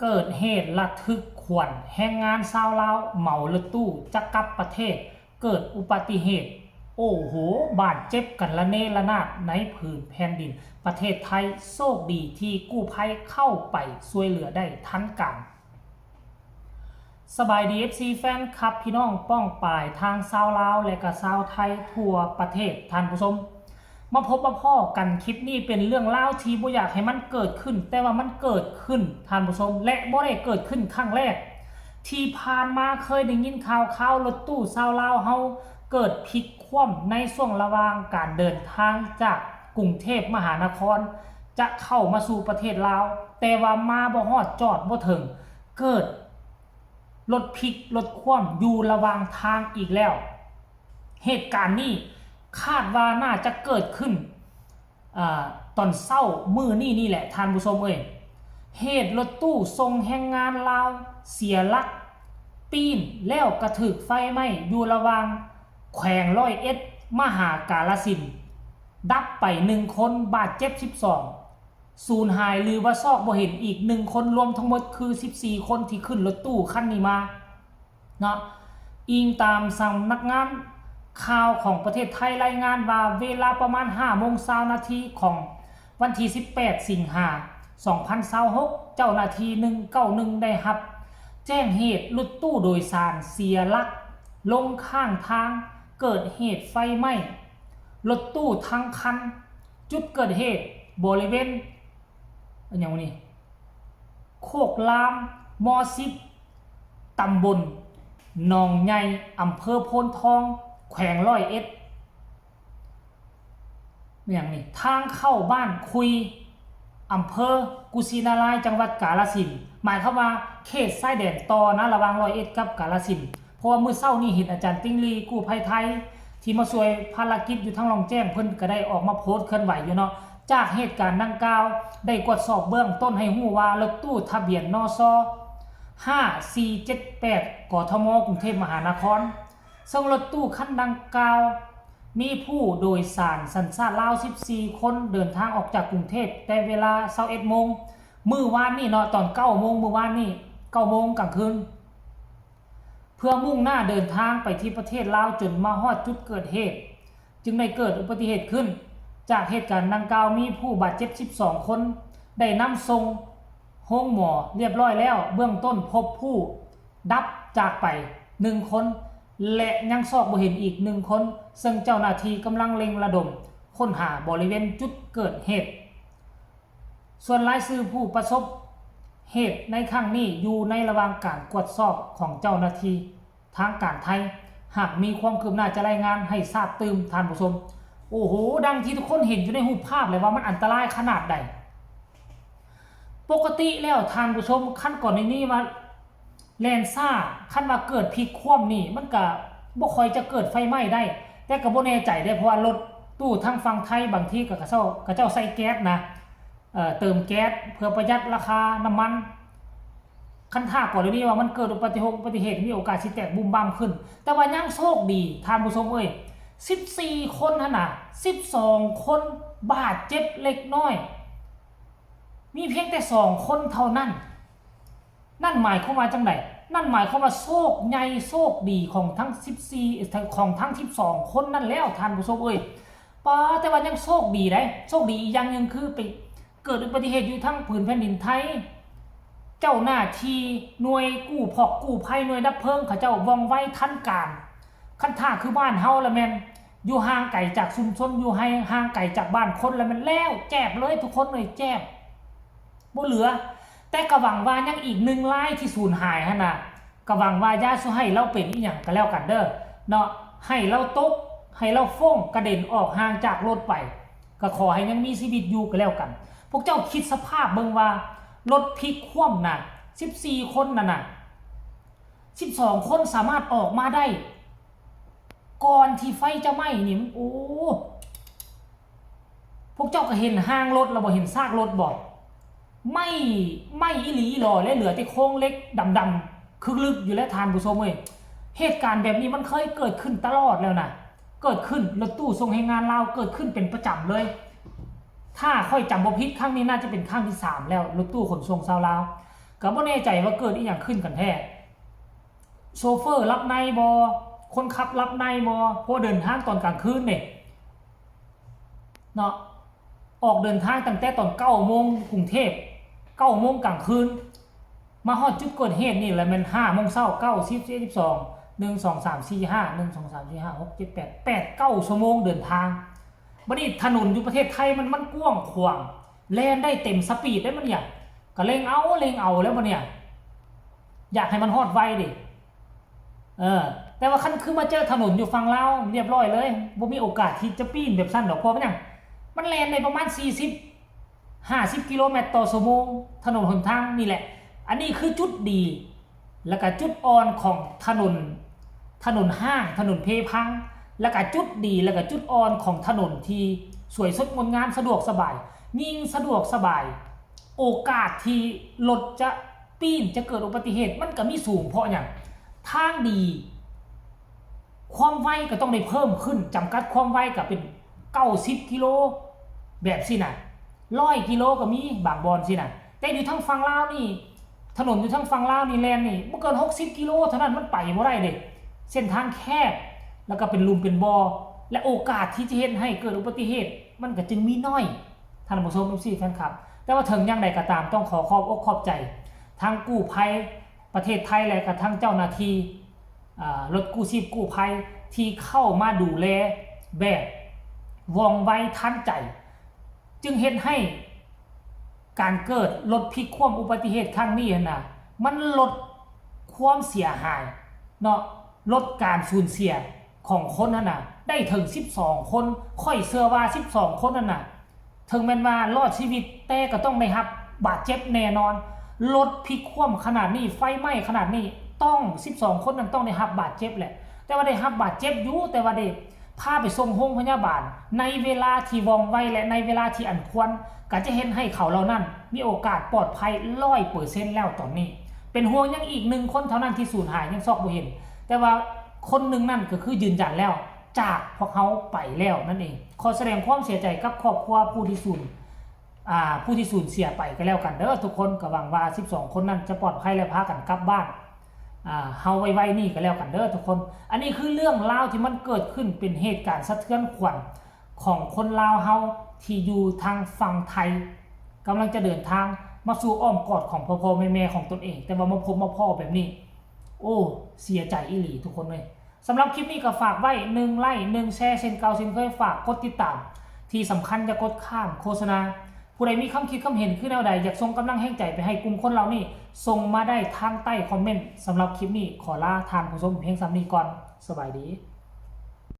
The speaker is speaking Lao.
ເກີດເຫດລະທຶກຂວັນ, ແຮງງານຊາວລາວເໝົາລົດຕູ້ຈະກັບປະເທດ ເກີດອຸບັດຕິເຫດ, ໂອ້ໂຫ, ບາດເຈັບກັນລະເນລະນາດໃນຜືນແຜ່ນດິນປະເທດໄທ. ໂຊກດີທີ່ກູ້ໄພເຂົ້າໄປຊ່ວຍເຫຼືອໄດ້ທັນການ. ສະບາຍດີ ເອັຟຊີ ແຟນຄລັບ, ພີ່ນ້ອງປ້ອງປາຍທາງຊາວລາວ ແລະ ກະຊາວໄທທົ່ວປະເທດ. ທ່ານຜູ້ຊົມ, ມາພົບມາພໍ້ກັນ, ຄລິບນີ້ເປັນເລື່ອງລາວທີ່ບໍ່ຢາກໃຫ້ມັນເກີດຂຶ້ນ, ແຕ່ວ່າມັນເກີດຂຶ້ນ, ທ່ານຜູ້ຊົມ, ແລະ ບໍ່ໄດ້ເກີດຂຶ້ນຄັ້ງແລກ. ທີ່ຜ່ານມາເຄີຍໄດ້ຍິນຂ່າວຄາວລົດຕູ້ຊາວລາວເຮົາເກີດພິກຂວ້ຳໃນຊ່ວງລະຫວ່າງການເດີນທາງຈາກກຸງເທບມະຫານະຄອນ ຈະເຂົ້າມາສູ່ປະເທດລາວ, ແຕ່ວ່າມາບໍ່ຮອດ, ຈອດບໍ່ເຖິງ, ເກີດລົດພິກລົດຂວ້ຳຢູ່ລະຫວ່າງທາງອີກແລ້ວ. ເຫດການນີ້ຄາດວ່າໜ້າຈະເກີດຂຶ້ນ ອາ ຕອນເຊົ້າມື້ນີ້ນີ້ແຫຼະ ທ່ານຜູ້ຊົມເອີຍ. ເຫດລົດຕູ້ສົ່ງແຮງງານລາວເສຍຫຼັກປີ້ນ ແລ້ວກະຖືກໄຟໄໝ້ຢູ່ລະຫວ່າງແຂວງຮ້ອຍເອັດມາຫາກາລະສິນ, ດັບໄປໜຶ່ງຄົນ, ບາດເຈັບສິບສອງ, ສູນຫາຍ ຫຼືວ່າຊອກບໍ່ເຫັນອີກໜຶ່ງຄົນ, ລວມທັງໝົດຄືສິບສີ່ຄົນທີ່ຂຶ້ນລົດຕູ້ຄັນນີ້ມາ. ເນາະ, ອີງຕາມສຳນັກງານຂ່າວຂອງປະເທດໄທລາຍງານວ່າ ເວລາປະມານຫ້າໂມງຊາວນາທີຂອງວັນທີສິບແປດ ສິງຫາ ສອງພັນຊາວຫົກ, ເຈົ້າໜ້າທີ່ໜຶ່ງເກົ້າໜຶ່ງໄດ້ຮັບແຈ້ງເຫດລົດຕູ້ໂດຍສານເສຍຫຼັກລົງຂ້າງທາງ, ເກີດເຫດໄຟໄໝ້ລົດຕູ້ທັງຄັນ. ຈຸດເກີດເຫດບໍລິເວນ ອັນຫຍັງນີ້ ໂຄກລາມ ມໍສິບ ຕຳບົນໜອງໃຫຍ່ ອຳເພີໂພນທອງ ແຂວງຮ້ອຍເອັດ. ແມ່ນຫຍັງນີ້ ທາງເຂົ້າບ້ານຄຸຍ ອຳເພີກຸຊິນາລາຍ ຈັງຫວັດກາລະສິນ. ໝາຍຄວາມວ່າເຂດຊາຍແດນຕໍ່ນະ ລະຫວ່າງຮ້ອຍເອັດກັບກາລະສິນ. ເພາະວ່າມື້ເຊົ້ານີ້ເຫັນອາຈານຕິ່ງລີ ກູ້ໄພໄທ ທີ່ມາຊ່ວຍພາລະກິດຢູ່ທາງລ່ອງແຈ້ງ, ເພິ່ນກະໄດ້ອອກມາໂພສເຄື່ອນໄຫວຢູ່ເນາະ. ຈາກເຫດການດັ່ງກ່າວ ໄດ້ກວດສອບເບື້ອງຕົ້ນໃຫ້ຮູ້ວ່າ ລົດຕູ້ທະບຽນ ນຊ ຫ້າສີ່ເຈັດແປດ ກທມ ກຸງເທບມະຫານະຄອນ, ເຊິ່ງລົດຕູ້ຄັນດັ່ງກ່າວມີຜູ້ໂດຍສານສັນຊາດລາວສິບສີ່ຄົນ ເດີນທາງອອກຈາກກຸງເທບແຕ່ເວລາຊາວເອັດໂມງມື້ວານນີ້ເນາະ, ຕອນເກົ້າໂມງມື້ວານນີ້, ເກົ້າໂມງກາງຄືນ. ເພື່ອມຸ່ງໜ້າເດີນທາງໄປທີ່ປະເທດລາວ ຈົນມາຮອດຈຸດເກີດເຫດ ຈຶ່ງໄດ້ເກີດອຸບັດຕິເຫດຂຶ້ນ. ຈາກເຫດການດັ່ງກ່າວ ມີຜູ້ບາດເຈັບສິບສອງຄົນ ໄດ້ນຳສົ່ງໂຮງໝໍລຽບຮ້ອຍແລ້ວ. ເບື້ອງຕົ້ນພົບຜູ້ດັບຈາກໄປໜຶ່ງຄົນ ແລະ ຍັງຊອກບໍ່ເຫັນອີກໜຶ່ງຄົນ, ເຊິ່ງເຈົ້າໜ້າທີ່ກຳລັງເລັ່ງລະດົມຄົ້ນຫາບໍລິເວນຈຸດເກີດເຫດ. ສ່ວນລາຍຊື່ຜູ້ປະສົບເຫດໃນຄັ້ງນີ້ ຢູ່ໃນລະຫວ່າງການກວດສອບຂອງເຈົ້າໜ້າທີ່ທາງການໄທ. ຫາກມີຄວາມຄືບໜ້າຈະລາຍງານໃຫ້ຊາບຕື່ມ, ທ່ານຜູ້ຊົມ. ໂອ້ໂຫ, ດັ່ງທີ່ທຸກຄົນເຫັນຢູ່ໃນຮູບພາບແຫຼະວ່າມັນອັນຕະລາຍຂະໜາດໃດ. ປົກກະຕິແລ້ວ, ທ່ານຜູ້ຊົມ, ຄັນກໍລະນີວ່າ ແລ່ນຊ້າ, ຄັນວ່າເກີດພິກຂວ້ຳນີ້ ມັນກະບໍ່ຄ່ອຍຈະເກີດໄຟໄໝ້ໄດ້, ແຕ່ກະບໍ່ແນ່ໃຈເດ້, ເພາະວ່າລົດຕູ້ທາງຝັ່ງໄທບາງທີກະ ເຂົາເຈົ້າ ເຂົາເຈົ້າໃສ່ແກັສນະ, ເອີ ເຕີມແກັສເພື່ອປະຢັດລາຄານ້ຳມັນ. ຄັນຖ້າກໍລະນີວ່າມັນເກີດອຸບັດຕິເຫດ, ອຸບັດຕິເຫດ ມີໂອກາດຊິແຕກບຸ້ມບ້າມຂຶ້ນ, ແຕ່ວ່າຍັງໂຊກດີ, ທ່ານຜູ້ຊົມເອີຍ, ສິບສີ່ຄົນຫັ້ນນະ, ສິບສອງຄົນບາດເຈັບເລັກນ້ອຍ, ມີພຽງແຕ່ສອງຄົນເທົ່ານັ້ນ. ນັ້ນໝາຍຄວາມວ່າຈັ່ງໃດ? ນັ້ນໝາຍຄວາມວ່າໂຊກໃຫຍ່ໂຊກດີຂອງທັງສິບສີ່ ຂອງທັງສິບສອງຄົນນັ້ນແລ້ວ ທ່ານຜູ້ຊົມເອີຍ. ປາ ແຕ່ວ່າຍັງໂຊກດີໃດ໋, ໂຊກດີອີກຢ່າງໜຶ່ງຄືໄປເກີດອຸບັດຕິເຫດຢູ່ທາງຜືນແຜ່ນດິນໄທ, ເຈົ້າໜ້າທີ່ໜ່ວຍກູ້ພອກກູ້ໄພ ໜ່ວຍດັບເພີງ ເຂົາເຈົ້າວ່ອງໄວທັນການ. ຄັນຖ້າຄືບ້ານເຮົາລະແມ່ນຢູ່ຫ່າງໄກຈາກຊຸມຊົນ, ຢູ່ໃຫ້ ຫ່າງໄກຈາກບ້ານຄົນລະແມ່ນແລ້ວ, ແຈບເລີຍ ທຸກຄົນເອີຍ, ແຈບ ບໍ່ເຫຼືອ. ແຕ່ກະຫວັງວ່າຍັງອີກໜຶ່ງລາຍທີ່ສູນຫາຍຫັ້ນນະ, ກະຫວັງວ່າຢ່າສູ່ໃຫ້ລາວເປັນອີ່ຫຍັງກະແລ້ວກັນເດີເນາະ, ໃຫ້ລາວຕົກ ໃຫ້ລາວຟົ້ງກະເດັນອອກຫ່າງຈາກລົດໄປ, ກະຂໍໃຫ້ຍັງມີຊີວິດຢູ່ກະແລ້ວກັນ. ພວກເຈົ້າຄິດສະພາບເບິ່ງວ່າລົດພິກຂວ້ຳນະ ສິບສີ່ຄົນນັ້ນນະ, ສິບສອງຄົນສາມາດອອກມາໄດ້ ກ່ອນທີ່ໄຟຈະໄໝ້ນີ້, ໂອ້ ພວກເຈົ້າກະເຫັນຮ່າງລົດລະບໍ່ ເຫັນຊາກລົດບໍ່? ໄໝ້ ໄໝ້ອີ່ຫຼີອີ່ຫຼໍເລີຍ, ເຫຼືອແຕ່ໂຄງເຫຼັກດຳໆຄຶກລຶກຢູ່ແຫຼະ ທ່ານຜູ້ຊົມເອີຍ. ເຫດການແບບນີ້ມັນເຄີຍເກີດຂຶ້ນຕະຫຼອດແລ້ວນະ, ເກີດຂຶ້ນ ລົດຕູ້ສົ່ງແຮງງານລາວເກີດຂຶ້ນເປັນປະຈຳເລີຍ. ຖ້າຂ້ອຍຈຳບໍ່ຜິດ ຄັ້ງນີ້ໜ້າຈະເປັນຄັ້ງທີສາມແລ້ວ, ລົດຕູ້ຂົນສົ່ງຊາວລາວ. ກໍບໍ່ແນ່ໃຈວ່າເກີດອີ່ຫຍັງຂຶ້ນກັນແທ້. ໂຊເຟີຫຼັບໃນບໍ່? ຄົນຂັບຫຼັບໃນບໍ່? ເພາະວ່າເດີນທາງຕອນກາງຄືນເດ້ເນາະ, ອອກເດີນທາງຕັ້ງແຕ່ຕອນເກົ້າໂມງກຸງເທບ, ເກົ້າໂມງກາງຄືນ, ມາຮອດຈຸດເກີດເຫດນີ້ລະແມ່ນຫ້າໂມງເຊົ້າ, ເກົ້າ ສິບ ສິບເອັດ ສິບສອງ ໜຶ່ງ ສອງ ສາມ ສີ່ ຫ້າ ໜຶ່ງ ສອງ ສາມ ສີ່ ຫ້າ ຫົກ ເຈັດ ແປດ ແປດ ເກົ້າຊົ່ວໂມງເດີນທາງ. ບັດນີ້ຖະໜົນຢູ່ປະເທດໄທມັນ ມັນກວ້າງຂວາງ, ແລ່ນໄດ້ເຕັມສະປີດໄດ້ບັດນີ້, ກໍເລັ່ງເອົາ ເລັ່ງເອົາແລ້ວບັດນີ້, ຢາກໃຫ້ມັນຮອດໄວເດ້. ເອີ ແຕ່ວ່າຄັນຄືມາເຈີຖະໜົນຢູ່ຝັ່ງລາວ ລຽບຮ້ອຍເລີຍ, ບໍ່ມີໂອກາດທີ່ຈະປີ້ນແບບຊັ້ນດອກ. ເພາະວ່າຫຍັງ? ມັນແລ່ນໄດ້ປະມານສີ່ສິບ ຫ້າສິບກິໂລແມັດຕໍ່ຊົ່ວໂມງ, ຖະໜົນຫົນທາງນີ້ແຫຼະ. ອັນນີ້ຄືຈຸດດີ ແລ້ວກະຈຸດອ່ອນຂອງຖະໜົນ, ຖະໜົນຮ້າງ, ຖະໜົນເພພັງ, ແລ້ວກະຈຸດດີ ແລ້ວກະຈຸດອ່ອນຂອງຖະໜົນທີ່ສວຍສົດງົດງາມ, ສະດວກສະບາຍ. ຍິ່ງສະດວກສະບາຍ, ໂອກາດທີ່ລົດຈະປີ້ນ, ຈະເກີດອຸບັດຕິເຫດ ມັນກໍມີສູງ. ເພາະຫຍັງ? ທາງດີ, ຄວາມໄວກໍຕ້ອງໄດ້ເພີ່ມຂຶ້ນ, ຈຳກັດຄວາມໄວກໍເປັນເກົ້າສິບກິໂລ ແບບຊີ້ນະ, ຮ້ອຍກິໂລກໍມີບາງບ່ອນຊີ້ນະ. ແຕ່ຢູ່ທາງຝັ່ງລາວນີ້, ຖະໜົນຢູ່ທາງຝັ່ງລາວນີ້ແລ່ນນີ້ ບໍ່ເກີນຫົກສິບກິໂລເທົ່ານັ້ນ, ມັນໄປບໍ່ໄດ້ເດ້. ເສັ້ນທາງແຄບ ແລ້ວກໍເປັນຫຼຸມເປັນບໍ່ ແລະ ໂອກາດທີ່ຈະເຮັດໃຫ້ເກີດອຸບັດຕິເຫດ ມັນກໍຈຶ່ງມີໜ້ອຍ, ທ່ານຜູ້ຊົມ ເອັຟຊີ ແຟນຄລັບ. ແຕ່ວ່າເຖິງຢ່າງໃດກໍຕາມ, ຕ້ອງຂໍຂອບອົກຂອບໃຈທາງກູ້ໄພປະເທດໄທ ແລະ ກະທັງເຈົ້າໜ້າທີ່ ອາ ລົດກູ້ຊີບກູ້ໄພ ທີ່ເຂົ້າມາດູແລແບບວ່ອງໄວທັນໃຈ, ຈຶ່ງເຮັດໃຫ້ການເກີດລົດພິກຄວ່ຳອຸບັດຕິເຫດຄັ້ງນີ້ຫັ້ນນະ ມັນລົດຄວາມເສຍຫາຍເນາະ, ລົດການສູນເສຍຂອງຄົນຫັ້ນນະ ໄດ້ເຖິງສິບສອງຄົນ. ຂ້ອຍເຊື່ອວ່າສິບສອງຄົນນັ້ນນະ ເຖິງແມ່ນວ່າລອດຊີວິດ ແຕ່ກໍຕ້ອງໄດ້ຮັບບາດເຈັບແນ່ນອນ. ລົດພິກຄວ່ຳຂະໜາດນີ້, ໄຟໄໝ້ຂະໜາດນີ້, ຕ້ອງ ສິບສອງຄົນນັ້ນຕ້ອງໄດ້ຮັບບາດເຈັບແຫຼະ. ແຕ່ວ່າໄດ້ຮັບບາດເຈັບຢູ່, ແຕ່ວ່າໄດ້ພາໄປສົ່ງໂຮງພະຍາບານໃນເວລາທີ່ວ່ອງໄວ ແລະ ໃນເວລາທີ່ອັນຄວນ, ກໍຈະເຮັດໃຫ້ເຂົາເຫຼົ່ານັ້ນມີໂອກາດປອດໄພຮ້ອຍເປີເຊັນແລ້ວຕອນນີ້. ເປັນຫ່ວງຍັງອີກໜຶ່ງຄົນເທົ່ານັ້ນທີ່ສູນຫາຍ, ຍັງຊອກບໍ່ເຫັນ, ແຕ່ວ່າຄົນໜຶ່ງນັ້ນກໍຄືຢືນຢັນແລ້ວ ຈາກພວກເຮົາໄປແລ້ວນັ້ນເອງ. ຂໍສະແດງຄວາມເສຍໃຈກັບຄອບຄົວຜູ້ທີ່ສູນ ອ່າ ຜູ້ທີ່ສູນເສຍໄປກໍແລ້ວກັນເດີທຸກຄົນ. ກໍຫວັງວ່າສິບສອງຄົນນັ້ນຈະປອດໄພ ແລະ ພາກັນກັບບ້ານ ອ່າ ເຮົາໄວໆນີ້ກໍແລ້ວກັນເດີທຸກຄົນ. ອັນນີ້ຄືເລື່ອງລາວທີ່ມັນເກີດຂຶ້ນ ເປັນເຫດການສະເທືອນຂວັນຂອງຄົນລາວເຮົາທີ່ຢູ່ທາງຝັ່ງໄທ ກຳລັງຈະເດີນທາງມາສູ່ອ້ອມກອດຂອງພໍ່ໆແມ່ໆຂອງຕົນເອງ, ແຕ່ວ່າມາພົບມາພໍ້ແບບນີ້ ໂອ້ ເສຍໃຈອີ່ຫຼີທຸກຄົນເອີຍ. ສຳລັບຄລິບນີ້ກໍຝາກໄວ້ ໜຶ່ງໄລ້ ໜຶ່ງແຊ ເຊັ່ນເກົ່າເຊັ່ນເຄີຍ, ຝາກກົດຕິດຕາມ, ທີ່ສຳຄັນຢ່າກົດຂ້າມໂຄສະນາ. ຜູ້ໃດມີຄຳຄິດຄຳເຫັນຄືແນວໃດ, ຢາກສົ່ງກຳລັງແຮງໃຈໄປໃຫ້ກຸ່ມຄົນເຫຼົ່ານີ້, ສົ່ງມາໄດ້ທາງໃຕ້ຄອມເມັນ. ສຳລັບຄລິບນີ້ ຂໍລາທ່ານຜູ້ຊົມພຽງສ່ຳນີ້ກ່ອນ. ສະບາຍດີ.